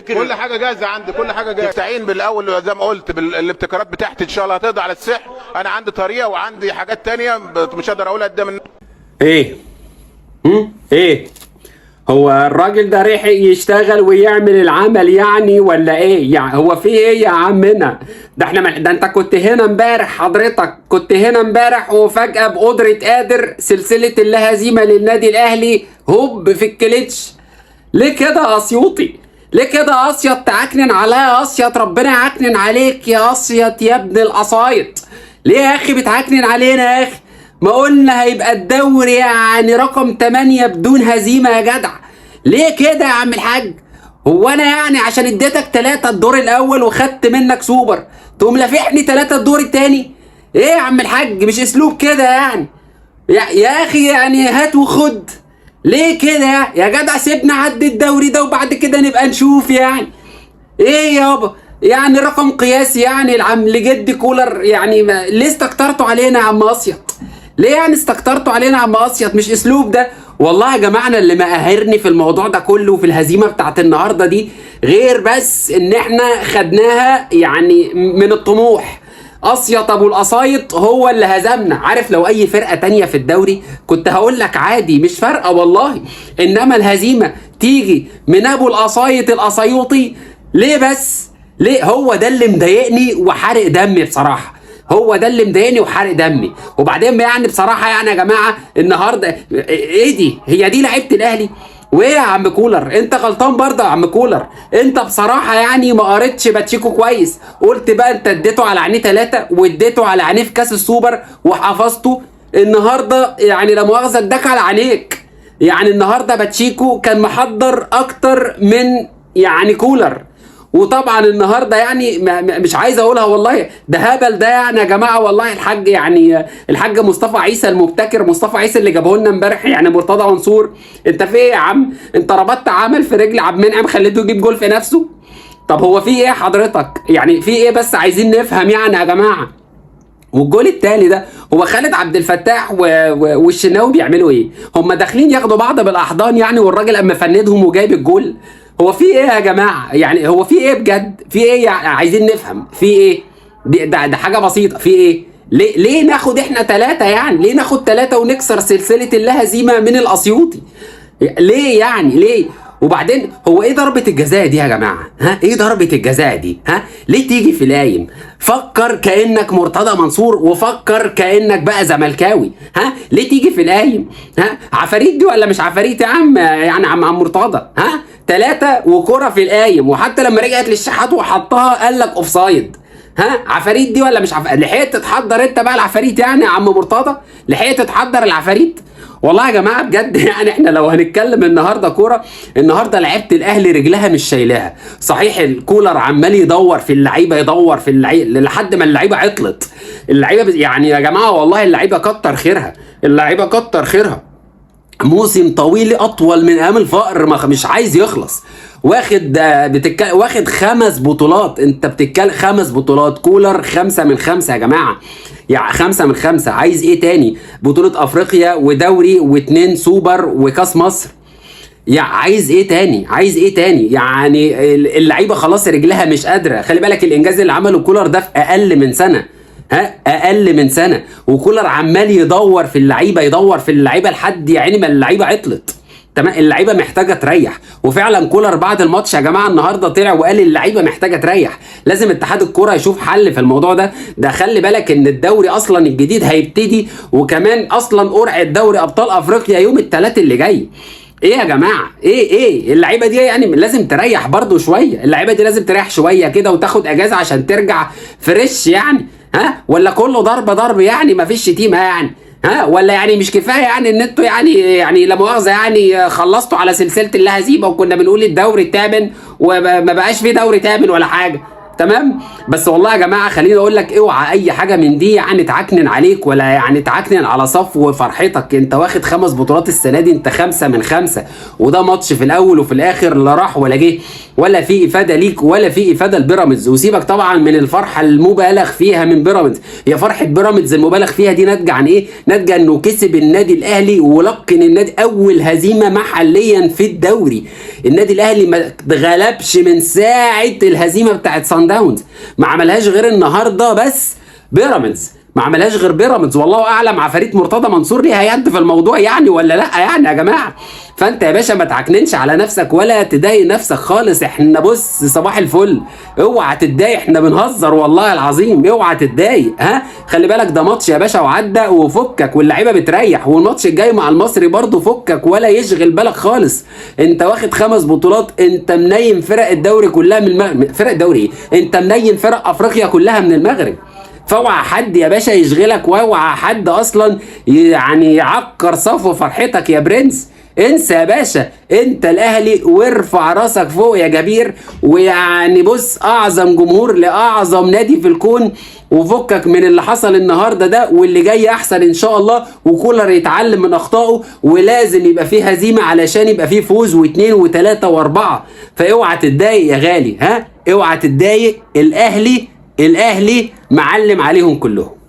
كل حاجة جاهزة عندي، كل حاجة جاهزة. استعين بالاول زي ما قلت بالابتكارات بتاعتي ان شاء الله هتقضي على السحر. انا عندي طريقه وعندي حاجات تانية مش هقدر اقولها قدام. ايه ايه هو الراجل ده ريح يشتغل ويعمل العمل يعني ولا ايه؟ يعني هو في ايه يا عمنا؟ ده احنا ده انت كنت هنا امبارح، حضرتك كنت هنا امبارح، وفجأة بقدرة قادر سلسلة اللا هزيمة للنادي الاهلي هوب في الكليتش. ليه كده يا اسيوطي؟ ليه كده يا اسيط؟ تعكنن عليا يا اسيط، ربنا يعكنن عليك يا اسيط يا ابن القصايط. ليه يا اخي بتعكنن علينا يا اخي؟ ما قلنا هيبقى الدوري يعني رقم 8 بدون هزيمة يا جدع. ليه كده يا عم الحاج؟ هو انا يعني عشان اديتك 3 الدور الاول وخدت منك سوبر تقوم لافحني 3 الدور التاني؟ ايه يا عم الحاج، مش اسلوب كده يعني. يا اخي يعني هات وخد. ليه كده يا جدع؟ سيبنا عدي الدوري ده وبعد كده نبقى نشوف يعني. ايه يابا يعني رقم قياسي يعني العم لجد كولر يعني ليه استكترتوا علينا يا عم اسيط؟ ليه يعني استكترتوا علينا يا عم اسيط؟ مش اسلوب ده والله يا جماعة. انا اللي مقهرني في الموضوع ده كله وفي الهزيمة بتاعت النهارده دي غير بس ان احنا خدناها يعني من الطموح. اسيط ابو القصايط هو اللي هزمنا. عارف لو اي فرقه تانية في الدوري كنت هقول لك عادي مش فارقه والله، انما الهزيمة تيجي من ابو القصايط القصيوطي ليه بس؟ ليه؟ هو ده اللي مضايقني وحارق دمي بصراحة، هو ده اللي مضايقني وحارق دمي. وبعدين يعني بصراحة يعني يا جماعة النهارده ايه دي؟ هي دي لعيبة الاهلي؟ وايه يا عم كولر؟ انت غلطان برضه يا عم كولر. انت بصراحة يعني ما قريتش باتشيكو كويس. قلت بقى انت اديته على عينيه 3 واديته على عينيه في كاس السوبر وحفظته. النهارده يعني لا مؤاخذة اداك على عينيك. يعني النهارده باتشيكو كان محضر اكتر من يعني كولر. وطبعا النهارده يعني مش عايز اقولها والله، ده هبل ده يعني يا جماعة والله. الحاج يعني الحاج مصطفى عيسى المبتكر، مصطفى عيسى اللي جابه لنا امبارح يعني مرتضى منصور، انت في ايه يا عم؟ انت ربطت عمل في رجل عبد المنعم خليته يجيب جول في نفسه. طب هو في ايه حضرتك؟ يعني في ايه بس؟ عايزين نفهم يعني يا جماعة. والجول التاني ده هو خالد عبد الفتاح والشناوي بيعملوا ايه؟ هم داخلين ياخدوا بعض بالاحضان يعني، والراجل اما فندهم وجايب الجول. هو في ايه يا جماعة؟ يعني هو في ايه بجد؟ في ايه يعني؟ عايزين نفهم في ايه؟ ده حاجة بسيطة. في ايه؟ ليه ناخد احنا 3 يعني؟ ليه ناخد 3 ونكسر سلسلة اللا هزيمه من الاسيوطي؟ ليه يعني؟ ليه؟ وبعدين هو ايه ضربة الجزاء دي يا جماعة؟ ها؟ ايه ضربة الجزاء دي؟ ها؟ ليه تيجي في لايم؟ فكر كأنك مرتضى منصور وفكر كأنك بقى زملكاوي، ها؟ ليه تيجي في لايم؟ ها؟ عفاريت دي ولا مش عفاريت يا عم؟ يعني عم مرتضى، ها؟ 3 وكرة في القايم، وحتى لما رجعت للشحات وحطها قال لك offside. ها؟ عفاريت دي ولا مش عفاريت؟ لحقت تتحضر انت بقى العفاريت يعني يا عم مرتضى؟ لحقت تتحضر العفاريت؟ والله يا جماعة بجد يعني احنا لو هنتكلم النهارده كورة، النهارده لعيبة الاهلي رجلها مش شايلاها. صحيح الكولر عمال يدور في اللعيبة، يدور في اللعيبة لحد ما اللعيبة عطلت. اللعيبة يعني يا جماعة والله اللعيبة كتر خيرها، اللعيبة كتر خيرها. موسم طويل اطول من ايام الفقر، ما مش عايز يخلص. واخد واخد 5 بطولات، انت بتتكلم 5 بطولات. كولر 5 من 5 يا جماعة، يعني 5 من 5. عايز ايه تاني؟ بطوله افريقيا ودوري و2 سوبر وكاس مصر، يعني عايز ايه تاني؟ عايز ايه تاني؟ يعني اللعيبة خلاص رجلها مش قادرة. خلي بالك الانجاز اللي عمله كولر ده في اقل من سنة، ها؟ اقل من سنة، وكولر عمال يدور في اللعيبة، يدور في اللعيبة لحد يعني ما اللعيبة عطلت. تمام، اللعيبة محتاجه تريح. وفعلا كولر بعد الماتش يا جماعة النهارده طلع وقال اللعيبة محتاجه تريح، لازم اتحاد الكورة يشوف حل في الموضوع ده. ده خلي بالك ان الدوري اصلا الجديد هيبتدي، وكمان اصلا قرعه دوري ابطال افريقيا يوم الثلاث اللي جاي. ايه يا جماعة؟ ايه اللعيبة دي يعني لازم تريح برضو شوية، اللعيبة دي لازم تريح شوية كده وتاخد اجازه عشان ترجع fresh يعني، ها؟ ولا كله ضرب ضرب يعني مفيش شتيمه يعني، ها؟ ولا يعني مش كفاية يعني ان انتوا يعني لا مؤاخذة يعني خلصتوا على سلسلة اللا هزيمة، وكنا بنقول الدوري الثامن وما بقاش في دوري ثامن ولا حاجة. تمام. بس والله يا جماعة خليني اقول لك، اوعى اي حاجة من دي يعني تعكنن عليك، ولا يعني تعكنن على صفو فرحتك. انت واخد 5 بطولات السنة دي، انت 5 من 5، وده ماتش في الاول وفي الاخر لا راح ولا جه، ولا في افاده ليك ولا في افاده لبيراميدز. وسيبك طبعا من الفرحة المبالغ فيها من بيراميدز. هي فرحه بيراميدز المبالغ فيها دي ناتجة عن ايه؟ ناتجة انه كسب النادي الاهلي ولقن النادي اول هزيمة محليا في الدوري. النادي الاهلي ما اتغلبش من ساعة الهزيمة بتاعت سان داونز، ما عملهاش غير النهارده بس بيراميدز، ما عملهاش غير بيراميدز. والله اعلم عفاريت مرتضى منصور ليها يد في الموضوع يعني ولا لا يعني يا جماعة. فانت يا باشا ما تعكننش على نفسك ولا تضايق نفسك خالص. احنا بص صباح الفل، اوعى تتضايق، احنا بنهزر والله العظيم، اوعى تتضايق. ها خلي بالك ده ماتش يا باشا وعدى وفكك، واللعيبة بتريح، والماتش الجاي مع المصري برضه فكك ولا يشغل بالك خالص. انت واخد 5 بطولات، انت منيم فرق الدوري كلها من المغرب، فرق الدوري ايه؟ انت منيم فرق افريقيا كلها من المغرب. فاوعى حد يا باشا يشغلك، واوعى حد اصلا يعني يعكر صفو فرحتك يا برنس. انسى يا باشا، انت الاهلي وارفع راسك فوق يا جبير. ويعني بص، اعظم جمهور لاعظم نادي في الكون، وفكك من اللي حصل النهارده ده، واللي جاي احسن ان شاء الله. وكولر يتعلم من اخطائه، ولازم يبقى فيه هزيمة علشان يبقى فيه فوز 2 و3 و4. فاوعى تتضايق يا غالي، ها اوعى تتضايق. الاهلي الاهلي معلم عليهم كلهم.